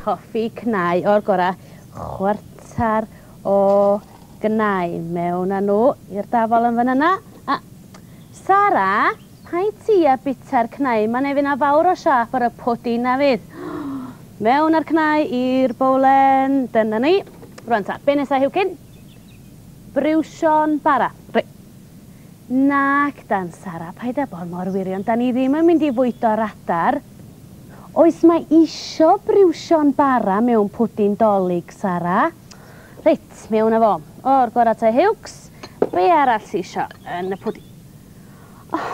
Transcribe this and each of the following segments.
Hoffi cnau o'r gorau. Chwarter o gnau mewn â nhw i'r dafol yn fan yna. A Sara, paid ti a bita'r cnau, mae'n ei fynd â fawr o siâp ar y pwdin na fydd. Mewn â'r cnau i'r bowlen, dyna ni. Rwan ta, be nesa Huwcyn? Briwsion bara. Reit. Nac dan, Sara, paid â bod mor wirion, da ni ddim yn mynd i fwydo'r adar. Oes mae isio briwsion bara mewn pwdin Dolig, Sara? Reit, mewn â fo. O'r gorau te, Huws. Be arall sy isio yn y pwdin? Oh,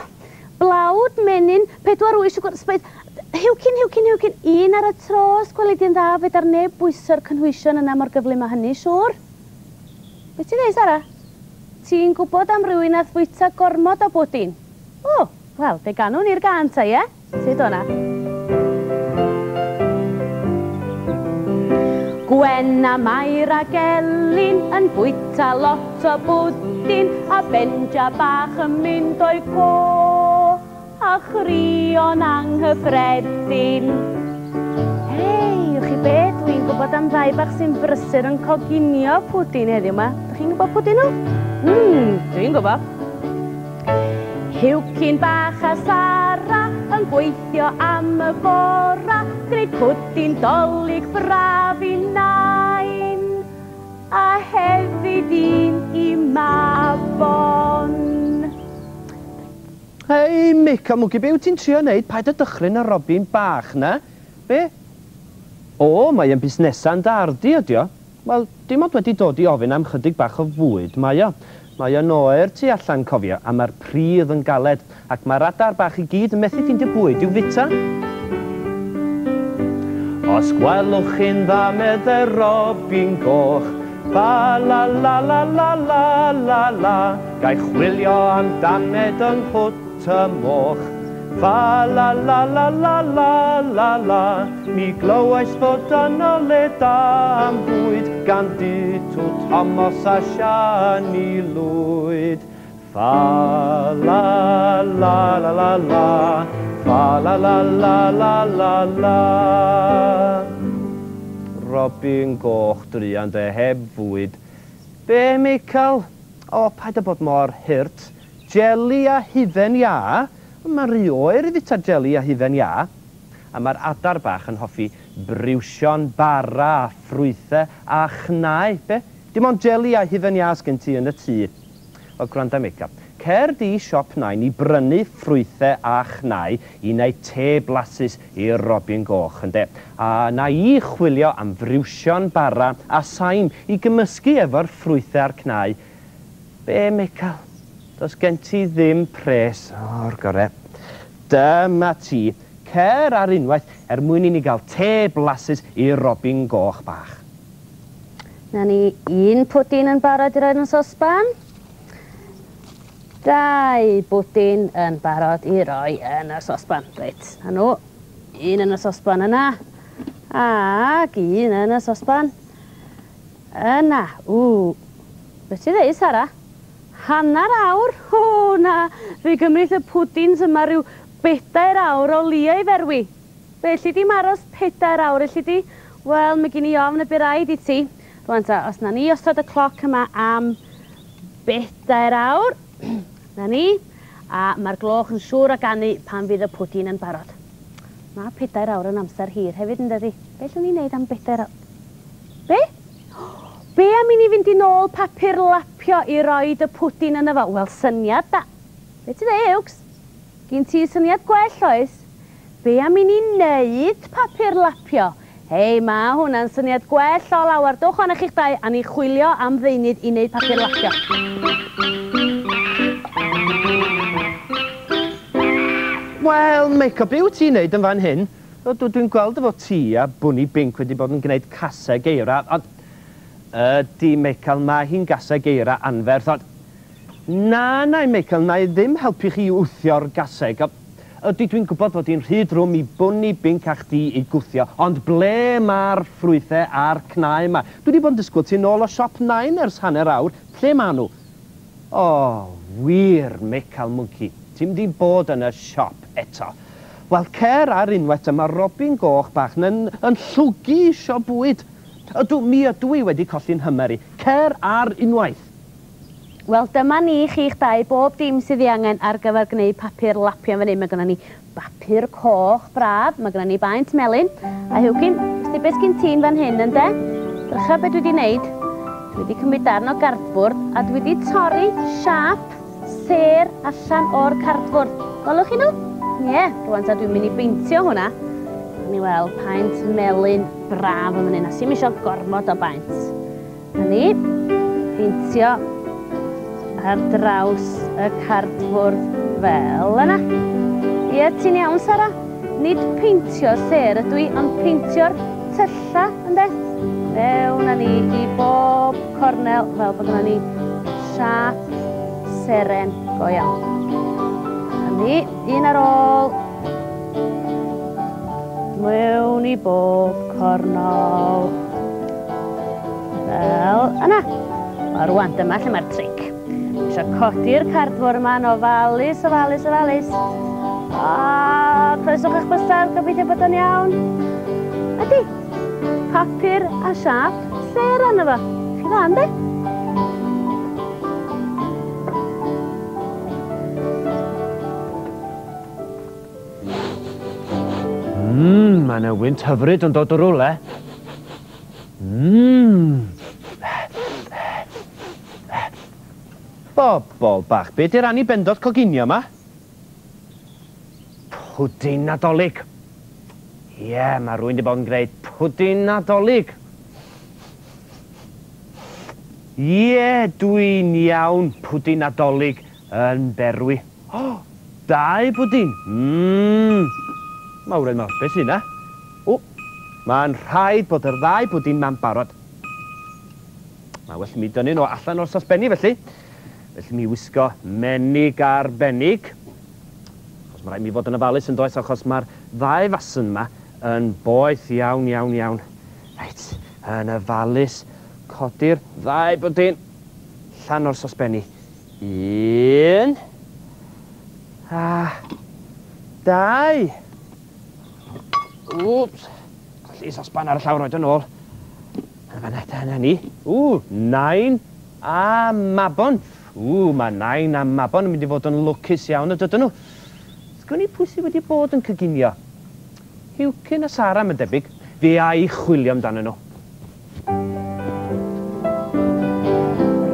blawd, menyn, 4 wy, siwgr, sbeis. Huwcyn, Huwcyn, Huwcyn, un ar y tro, os gweli di'n dda, fedar neb bwyso'r cynhwysion yna mor gyflym â hynny, siŵr. Be ti'n dweud, Sara? Ti'n gwybod am rywun nath fwyta gormod o bwdin? O, wel, fe ganwn ni'r gân ta, ie? Sut o'na? Gwen a Mair ag Elin yn bwyta lot o bwdin a Benja bach yn mynd o'i go a chrio'n anghyffredin. Hei, wch chi be? Dwi'n gwybod am ddau bach sy'n brysur yn coginio pwdin heddiw 'ma. Dych chi'n gwybod pwy 'dyn nhw? Dwi'n gwybod. Huwcyn bach a Sara yn gweithio am y bora, gwneud pwdin Dolig braf i Nain, a hefyd un i Mabon. Hei, Mick a Mwgi, be wyt ti'n trio neud? Paid â dychryn y robin bach 'na. Be? O, mae e'n busnesa'n dy ardi, ydi o? Wel, dim ond wedi dod i ofyn am chydig bach o fwyd mae o. Mae o'n oer tu allan, cofio, a mae'r pridd yn galed, ac mae'r adar bach i gyd yn methu ffeindio bwyd i'w fita. Os gwelwch chi'n dda, medde Robin Goch, fa la la la la la la la, gai chwilio am damed yng nghwt y moch. Fa la la la la la la la, mi glywais fod yno le da am fwyd gan Dutw Tomos a Siani Lwyd. Fa la la la la la, fa la la la la la la. Robin Goch druan de, heb fwyd. Be, Meical? O, paid â bod mor hurt. Jeli a hufen iâ? Mae'n rhy oer i fita jeli a hufen iâ. A mae'r adar bach yn hoffi briwsion bara a ffrwythau a chnau. Be? Dim ond jeli a hufen iâ sgen ti yn y tŷ. Wel, gwranda Meical. Cer di i siop Nain i brynu ffrwythau a chnau i wneud te blasus i'r Robin Goch, ynde? A na i chwilio am friwsion bara a saim i gymysgu efo'r ffrwythau a'r cnau. Be, Meical? Does gen ti ddim pres. O'r gore. Dyma ti. Cer ar unwaith er mwyn i ni gael te blasus i'r Robin Goch bach. Na ni un pwdin yn barod i roi yn y sosban. 2 bwdin yn barod i roi yn y sosban. Reit, na nhw. Un yn y sosban yna. Ac un yn y sosban yna. Ww. Be ti ddeud, Sara? 1/2 awr? O, na. Fe gymryd y pwdins yma rhyw 4 awr o leia i ferwi. Be, elli di'm aros 4 awr, elli di? Wel, mae gen i ofn y bu raid i ti. Rwan ta, os na ni osod y cloc yma am 4 awr, na ni, a mae'r gloch yn siŵr o ganu pan fydd y pwdin yn barod. Mae 4 awr yn amser hir hefyd, yn dydi? Be allwn ni wneud am 4 awr? Be? Be am i ni fynd i nôl papur lapio i roid y pwdin yno fo? Wel, syniad da. Be ti ddeud, Huws? Gin ti syniad gwell, oes? Be am i ni wneud papur lapio? Hei, mae hwnna'n syniad gwell o lawer. Dowch o'n chi'ch dau a ni chwilio am ddeunydd i wneud papur lapio. Wel, Meical, be wyt ti'n wneud yn fan hyn? Dwi'n gweld efo ti a Bwni Binc wedi bod yn gwneud caseg eira, ond ydy, Meical, mae hi'n gaseg eira anferth, ond na, na, Meical, na i ddim helpu chi i wthio'r gaseg. Ydy, dwi'n gwybod fod hi'n rhy drwm i Bwni Binc a chdi i gwthio, ond ble mae'r ffrwythau a'r cnau yma? Dwi wedi bod yn disgwyl ti nôl o siop Nain ers 1/2 awr. Lle maen nhw? O, wir, Meical Mwnci, ti'n mynd i bod yn y siop eto. Wel, cer ar unwaith, dyma Robin Goch bach yn, yn llwgu isio bwyd. Ydw, mi ydw i wedi colli'n hymer i. Cer ar unwaith. Wel, dyma ni chi'ch dau, bob dim sydd ei angen ar gyfer gwneud papur lapio fan hyn. Mae gynnon ni bapur coch braf, mae gynnon ni baent melyn. A Huwcyn, wsti beth sgyn ti'n fan hyn ynde? Drycha be dwi wedi wneud. Dwi wedi cymryd darn o gardfwrdd a dwi wedi torri siâp sêr allan o'r cardfwrdd. Gwelwch chi nhw? Ie, yeah, rwan ta dwi'n mynd i beintio hwnna. Ni weld paent melyn braf yn fan hyn, a sy'm isio gormod o baent. Na ni, peintio ar draws y cardfwrdd fel yna. Ie, ti'n iawn, Sara? Nid peintio'r sêr ydw i, ond peintio'r tylla, ynde? Fewn â ni i bob cornel fel bod gynnon ni siâp seren go iawn. A ni, un ar ôl. Mewn i bob cornol. Fel yna. Wel, rwan, dyma lle mae'r tric. Eisiau codi'r cardfwrdd yma yn ofalus, ofalus, ofalus. A, croeswch eich bysedd, gobeithio bod o'n iawn. Ydy, papur a siâp sêr arno fo. Chi dda, yndi? Mmm, mae yna wynt hyfryd yn dod o rwle. Mmm. Bobol bach, be di'r annibendod coginio yma? Pwdin Nadolig. Ie, yeah, mae rhywun wedi bod yn gwneud pwdin Nadolig. Ie, yeah, dwi'n iawn, pwdin Nadolig yn berwi. O, dau bwdin. Mmm. Mawredd mawr, beth sy'n yna? O, mae'n rhaid bod yr ddau bwdin ma'n barod. Mae well mi dynnu nhw allan o'r sosbenni felly. Felly mi wisgo menig arbennig. Achos mae rhaid mi fod yn ofalus yn does, achos mae'r ddau fasyn yma yn boeth iawn, iawn, iawn. Reit, yn ofalus, codi'r ddau bwdin allan o'r sosbenni. Un. A dau. Wps. Colli sosban ar y llawr, roed yn ôl. A fan'na, dyna ni. Ww, nain a Mabon. Ww, mae nain a Mabon yn mynd i fod yn lwcus iawn y dydyn nhw. Sgwn i pwy sydd wedi bod yn coginio? Huwcyn a Sara, mae'n debyg. Fe a i chwilio amdanyn nhw.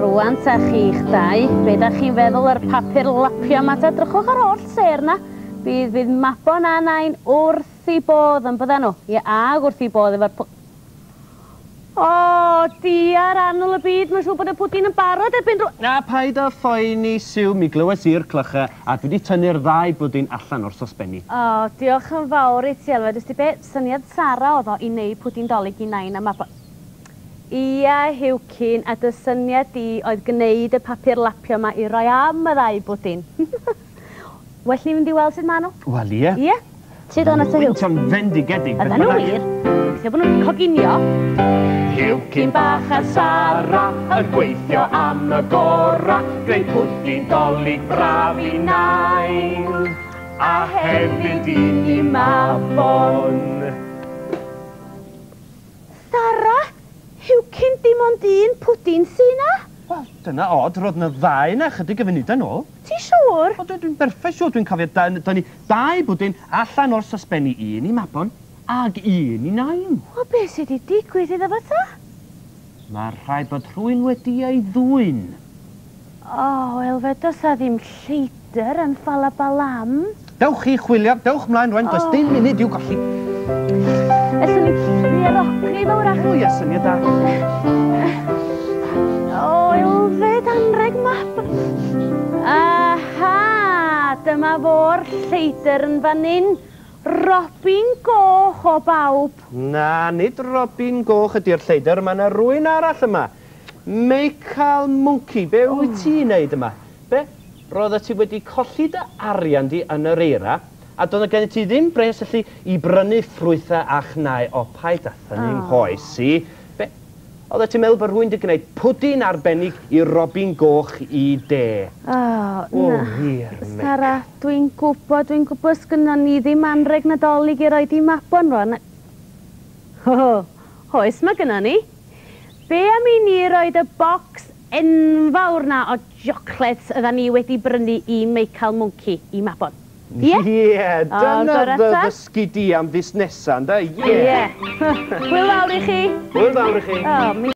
Rwan ta chi'ch dau, be da chi'n feddwl o'r papur lapio yma ta? Drychwch ar holl sêr na. Bydd, fydd Mabon a Nain wrth i bodd yn byddan nhw. Ie, ag wrth i bodd efo'r O, diar annwl y byd, mae'n siŵr bod y pwdin yn barod erbyn rw... Na, paid â phoeni, Siw, mi glywes i'r clychau a dwi wedi tynnu'r ddau bwdin allan o'r sosbenni. O, diolch yn fawr i ti, Elfed. Wsti be, syniad Sara oedd o i wneud pwdin Dolig i Nain a Mabon. Ia, Huwcyn, a dy syniad di oedd gwneud y papur lapio yma i roi am y ddau bwdin. Well ni fynd i weld sut maen nhw? Wel, ie. Ie. Tyd o'n at y Huw. Wyntio'n fendigedig. Ydyn nhw wir. Gobeithio bod nhw'n wedi coginio. Huwcyn bach a Sara yn gweithio am y gora, gwneud pwdin Dolig braf i Nain, a hefyd i ni Mabon. Sara, Huwcyn, dim ond un pwdin sy 'na? Wel, dyna od, roedd 'na ddau yna chydig o funudau nôl. Ti'n siŵr? O, dwi'n berffaith siŵr, dwi'n cofio dynnu dau bwdin allan o'r sosbenni, un i Mabon ag un i Nain. Wel, be sy 'di digwydd iddo fo ta? Mae rhaid bod rhywun wedi ei ddwyn. O, wel, fe does 'na ddim lleidr yn Ffalabalam. Dewch chi chwilio, dewch mlaen rwan, does dim munud i'w golli. Ellwn ni arogli fo wrach. O, ie, syniad da. O, Elfed, anreg map. Aha, dyma fo'r lleidr yn fan hyn. Robin Goch o bawb. Na, nid Robin Goch ydy'r lleidr, mae yna rywun arall yma. Meical Mwnci, be wyt ti'n neud yma? Be? Roeddet ti wedi colli dy arian di yn yr eira, a doedd gen ti ddim bres felly i brynu ffrwythau a chnau. O, paid â thynnu nghoes i. Be? Oeddet ti'n meddwl bod rhywun wedi gwneud pwdin arbennig i Robin Goch i de. O, O, na. wir, Meic. Sara, dwi'n gwybod, dwi'n gwybod sgynnon ni ddim anreg Nadolig i roid i Mabon rwan. Ho, oes mae gynnon ni. Be am i ni roid y bocs enfawr na o chocolates ydda ni wedi brynu i Meical Mwnci i Mabon? Ie? Ie, dyna gorau dy ta. ddysgu di am fusnesa, ynde? Ie. Ie. Hwyl fawr i chi. Hwyl fawr i chi. O, mi